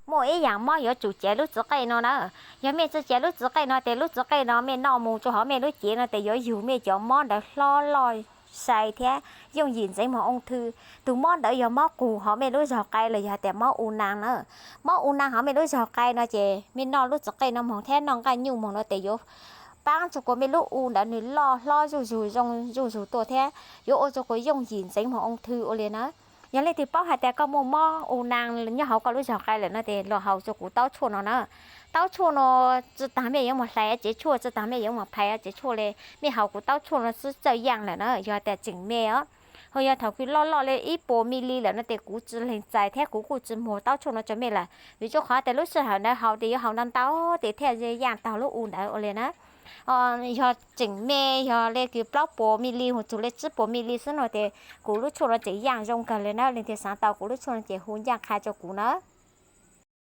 Muaj ib yaam mob yuav tsum cev lub txiv qej no na. Yog mej tsi cev lub txiv qej no tes lub txiv qej no mej noj mus rua hauv mej lub cev no tes yuav yug mej cov mob ntawd hlob loj sai thiab yooj yim ntxeev moog oo thw. Tug mob ntawd yog mob qus hauv mej lub zog qai los yog tas mob u nang na. Mob u nang hauv mej lub zog qai no ces mej noj lub txiv qej no moog thiab noj nqaij nyuj moog no tes yuav paab rua kuas mej lub u ntawd nwg loj hlob zuj zug zoo zuj zug tuaj thiab yuav ua rua kuas yooj yim ntxeev moog oo thw ua li na. Yog leej twg paub has tas koj muaj mob u nang nyob hauv koj lub zog qai lawm no tes los haus rua kuv taub tshuaj no na. Taub tshuaj no tsi taag mej yuav moog hlais tsev tshuaj, tsi taag mej yuav moog phais tsev tshuaj le, mej haus kuv taub tshuaj no xwb txawj yaaj lawm na, yog tas tseem me os. Ho yog thaum kws loj loj le ib puas mi li lawm no tes kuv tsi leeg txais thiab kuv kuj tsi muag taub tshuaj no rua mej lawm, vim rua qhov tas lub sij hawm ntawd haus tes yuav haus ntau ntau tes thiaj yaaj taug lub u ntawd ua li na. Yog tseem me, yog le kws plaub puas mi li mus txug le tsib puas mi li xwb no tes kuv lub tshuaj no tseem yaaj zoo kawg le na. Leej twg xaav tau kuv lub tshuaj no ces hu ncaaj qha rua kuv na.